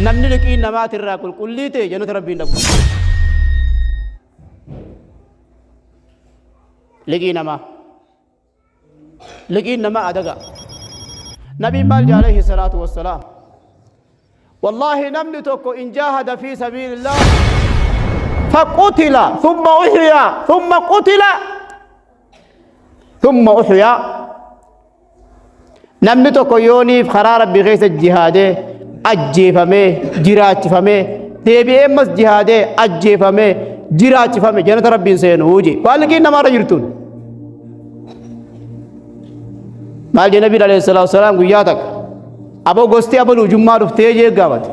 Namni liqii namaatirraa qulqullii ta'e jannata Rabbiin dhabu. Liqii namaa. Liqiin namaa adaga. Nabiin maal jedhe alayhi salaatu wassalaam? Wallaahi namni tokko in jaahada fi sabiilillah faqutila thumma uhyiya thumma qutila thumma uhyiya. Namni tokko yooniif karaa Rabbii keessa jihaadee ajjeefamee jiraachifamee deebi'ee ammas jihaadee ajjeefamee jiraachifame jannata Rabbiin seenuu jee. Waan liqiin namaarra jirtuun. Maal jee Nabiin alayhi salaatu wasalaam guyyaa takka aboo gosti abaluu jummaa dhuftee jee gaafate.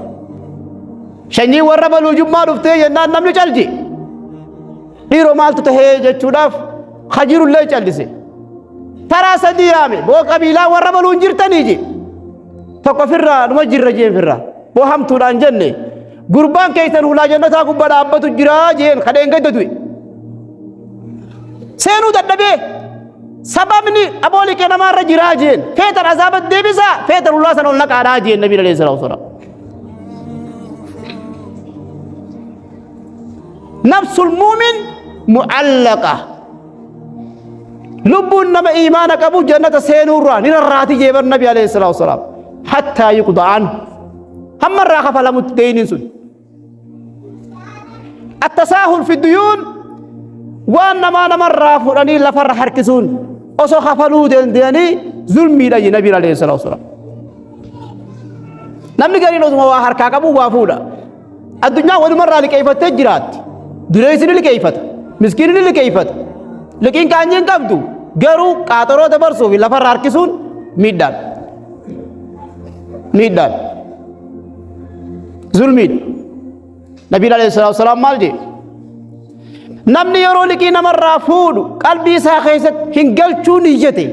Shanyiin warra abaluu jummaa dhuftee jennaan namni calji. Dhiiroo maaltu tahee jechuudhaaf hajirullee callise. Taraa sadii yaame boo qabiilaa warra baluu hin jirtanii jee. Tokko firraa dhuma jirra jeen firraa. Boo hamtuudhaan jenne gurbaan keessan hulaa jannataa gubbaa dhaabbatu jiraa jeen kadheen gadda du'e. Seenuu dadhabee sababni aboo liqee namaarra jiraa jeen feetan azaaba deebisaa feetan hulaa sana ol naqaadhaa jeen nabiin alayhi salaatu wasalaam. Nafsul muumin mu'allaqa. Lubbuun nama iimaana qabu jannata seenuurraa ni rarraati jee bar nabi alayhi salaatu wasalaam. Hattaa yuqda an. Hamma irraa kafalamutti deeyniin sun. Attasaahul fi duyuun waan namaa namarraa fudhanii lafarra harkisuun osoo kafaluu danda'anii zulmiidha jee nabiin alayhi salaatu wasalaam. Namni gariin osuma waa harkaa qabu waa fuudha. Addunyaa walumarraa liqeeffattee jiraatti. Dureessi ni liqeeffata. Miskiinni ni liqeeffata. Liqiin qaanyii hin qabdu. Garuu qaaxaroo dabarsuu fi lafarra harkisuun miidhaan. Miidhaan. Zulmiidha. Nabiin alayhi salaatu wasalaam maal jedhe? Namni yeroo liqii namarraa fuudhu qalbii isaa keessatti hin galchuu niyyate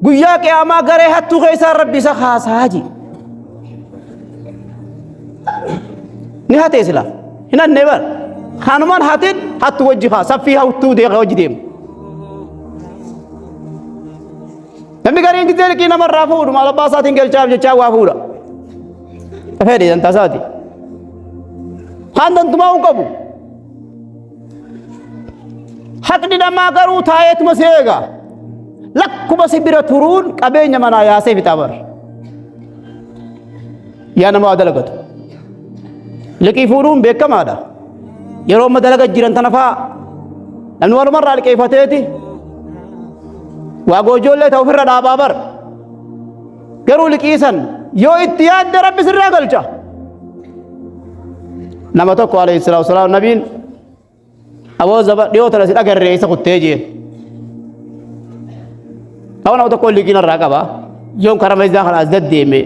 guyyaa qiyaamaa garee hattuu keessaa rabbi isa kaasaa jedhe. Ni hatee sila. Hin hannee bar. Kanumaan hatin hattu wajji kaa saffii hattuu deeqa wajji deema. Namni gariin gizee liqii namarraa fuudhu maal abbaa isaatiin galchaaf jechaa waa fuudha. Fedhe dantaa isaati. Kaan dantumaa hin qabu. Haqni namaa garuu taa'eetuma si eega. Lakkuma si bira turuun qabeenya manaa yaasee fixaa bar. Yaa nama waa dalagatu. Liqii fuudhuun beekamaadha. Yeroo amma dalaga jiran tana fa'aa namni walumarraa liqeeffateeti waa goojoollee ta'u ofirra dhaabaa bar. Garuu liqii san yoo itti yaadde rabbi sirraa galcha. Nama tokko alayhi salaatu wasalaam nabiin aboo zaba dhiyoo tana si dhagarree isa kuttee jeen. Nama nama tokko liqii narraa qaba. Yoon karaa masjidaa kana as deddeeme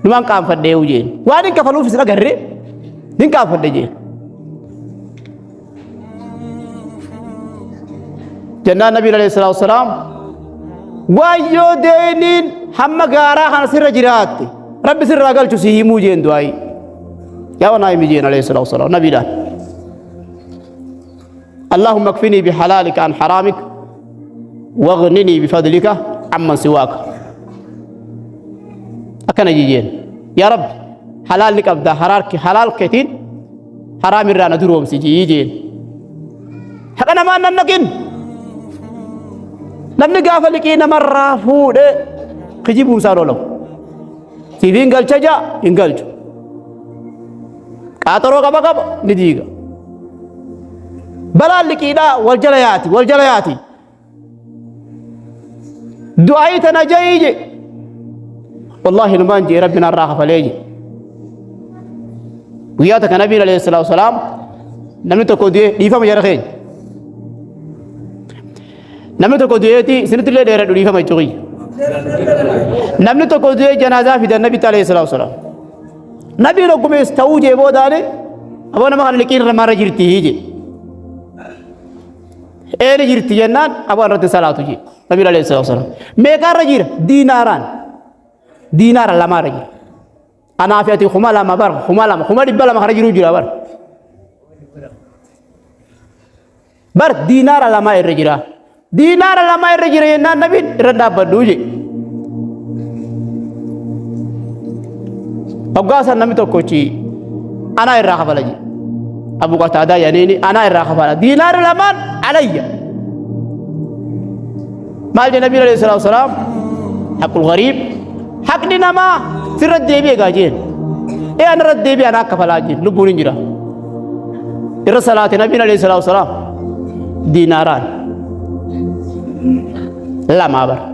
numaan qaanfadhee jeen. Waan hin kafaluuf si dhagarree hin qaanfadhe jeen. Jennaan nabiin alayhi salaatu wasalaam waan yoo deeniin hamma gaaraa kana sirra jiraatte rabbi sirraa galchu si himuu jeen du'aayii. Yaa wanaa himi jeen alayhi salaatu wasalaam nabiidhaan. اللهم اكفني بحلالك عن حرامك واغنني بفضلك عمن سواك أكن جيجين يا رب حلال لك أبدا حرارك حلال كتين حرام الرانا دروم سجيجين Haqa namaa nan naqin. Namni gaafa liqii namarraa fuudhe kijibuu isaan oolamu. Siif hin galcha jaa hin galchu. Qaaxaroo qaba qaba ni diiga. Balaan liqiidhaa wal jala yaati wal jala yaati. Du'aayii tana ja'ii je. Wallaahi numaan jee rabbi narraa kafalee je. Guyyaa takka nabiin alayhi salaatu wasalaam namni tokko du'ee dhiifama jara keenya. Namni tokko du'eeti isinitti illee dheeradhu dhiifama jechuu kiyya. Namni tokko du'ee janaazaa fidan nabitti alayhi salaatu wasalaam. Nabiin oggumees ta'uu jee boodaani aboo nama kana liqiin irra jirti jee. Eeni jirti jennaan aboo irratti salaatu jee. Nabiin alayhi salaatu wasalaam. Meeqaa irra jira? Diinaaraan. Diinaara lamaa irra jira. Anaa fi ati 2000 bar 2000 200,000 kana jiru jira bar. Bar diinaara lama irra jira. Diinaara lama irra jira jennaan nabiin irra dhaabbadhu je. Hoggaa san namni tokkochi anaa irraa kafala jedhe. Abu Qataadaa jedhaniini anaa irraa kafala. Diinaarri lamaan alayya. Maal jedhe Nabiin alayhi salaatu wasalaam? Haqqul gariib. Haqni namaa sirra deebi'e gaa jeen. Ee ana irra deebi'e anaa kafalaa jeen lubbuun hin jira. Irra salaate Nabiin alayhi salaatu wasalaam diinaaraan lamaa bara.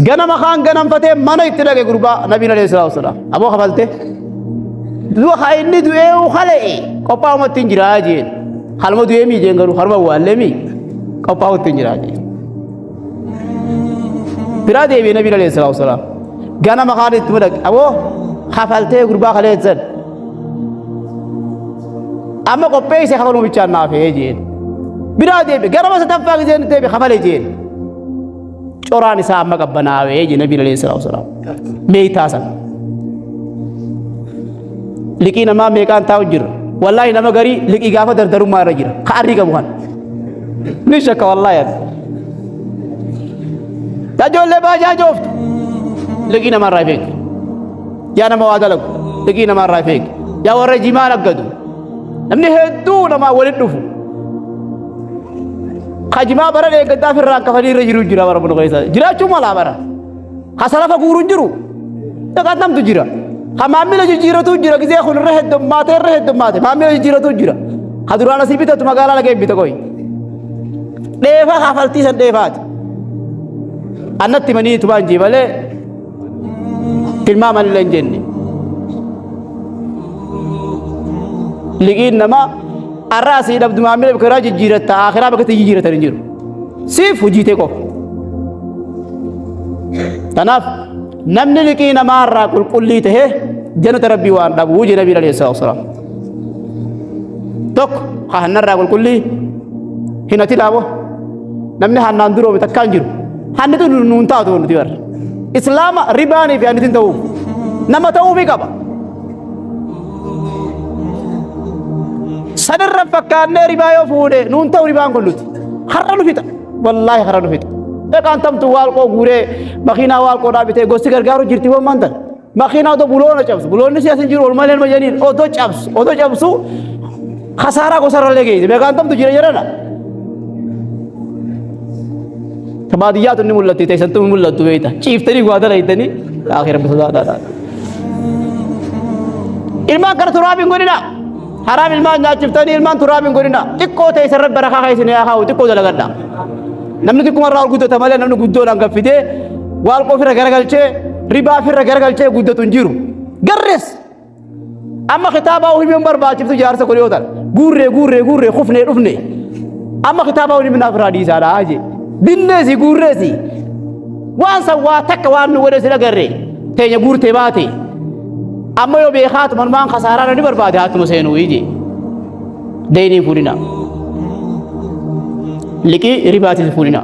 Ganama kaan ganamfatee mana itti dhaqe gurbaa Nabiin alayhi salaatu wasalaam. Aboo kafalte. Du'a haa inni du'ee kale'e qophaa'umatti hin jiraa jeen. Haluma du'ee mii jeen garuu haruma awwaallee mii qophaa'utti hin jiraa jeen. Biraa deebi'e Nabiin alayhi salaatu wasalaam. Ganama kaan itti dhaqe aboo kafaltee gurbaa kaleessan. Amma qopheesse kafaluu bichaan naaf jeen. Biraa deebi'e ganama sadaffaa giseen deebi'e kafale jeen. Coraan isaa amma qabbanaawee jee Nabiin alayhi salaatu wasalaam. Meeytaa sana. Liqii namaa meeqaan taa'u jira. Wallaahi nama garii liqii gaafa dardarummaa irra jira. Ka arrii qabu kan. Ni shakka wallaahi ati. Ijoollee baajaa jooftu. Liqii namaa irraa eegi. Yaa nama waa dalagu. Liqii namaa irraa eegi. Yaa warra jimaa naggadu. Namni hedduu namaa walitti dhufu. Kajimaa bara dheeggaddaa firraan kafanii irra jiru jira bara bunu keessa. Jiraachuu malaa bara. Ka salafa guuru hin jiru. Dhaqatamtu jira. Ka maamila jijjiiratu jira gizee kun irra heddummaate irra heddummaate maamila jijjiiratu jira. Ka duraan asii bitatu magaalaa lagee bita qoyi. Dheefaa kafaltii san dheefaati. Annatti manii tubaan jee malee tilmaaman illee hin jenne. Liqiin namaa arraa asii dhabdu maamila bikiraa jijjiiratta akhiraa bakka itti jijjiiratan hin jiru. Siif hojii tee qofa. Kanaaf namni liqii namaa irraa qulqullii tahe jannata rabbii waan dhabuu jedhe nabiin alayhi salaatu wasalaam. Tokko hanna irraa qulqullii hin hatin aboo. Namni hannaan duroome takkaa hin jiru. Hanni tun nuun taatu nuti barra. Islaama ribaanii fi hannitiin ta'uuf nama ta'uufii qaba. Sanirra fakkaannee ribaa yoo fuudhe nuun ta'u ribaan kun nuti. Har'a nu fixa. Wallaahi har'a nu fixa. Dhaqaan tamtu waalqoo guuree makiinaa waalqoo dhaabitee gosti gargaaru jirti waan maantan. Makiinaa otoo buloona cabsu buloonni siyaasa hin jiru ol malee nama jedhaniin otoo cabsu otoo cabsu kasaaraa gosarrallee geesse meeqaan tamtu jira jedhana. Baadiyyaatu inni mul'atti teessantu hin mul'attu beekta ciiftanii waa dalaytanii akhiira sodaadhaadha. Ilmaan kana turaaf hin godhina. Haraam ilmaan nyaachiftanii ilmaan turaaf hin godhina. Xiqqoo teessan rabbi barakaa keessa ni haa kaa'u xiqqoo dalagadha. Namni xiqquma irraa ol guddata malee namni guddoodhaan gaffitee waalqoo ofirra garagalchee ribaa ofirra garagalchee guddatu hin jiru. Garrees amma kitaabaa himuun barbaachiftu jaarsa kun yoo ta'an guurree guurree guurree kufnee dhufne amma kitaabaa himuun ofirraa dhiisaadha jee. Binneesi guurreesi waan san waa takka waan nu godhe si agarre teenya guurtee baate amma yoo beekaatu manumaan kasaaraa namni barbaade haatuma seenuu ije. Deynii fuudhina. Liqii ribaatis fuudhina.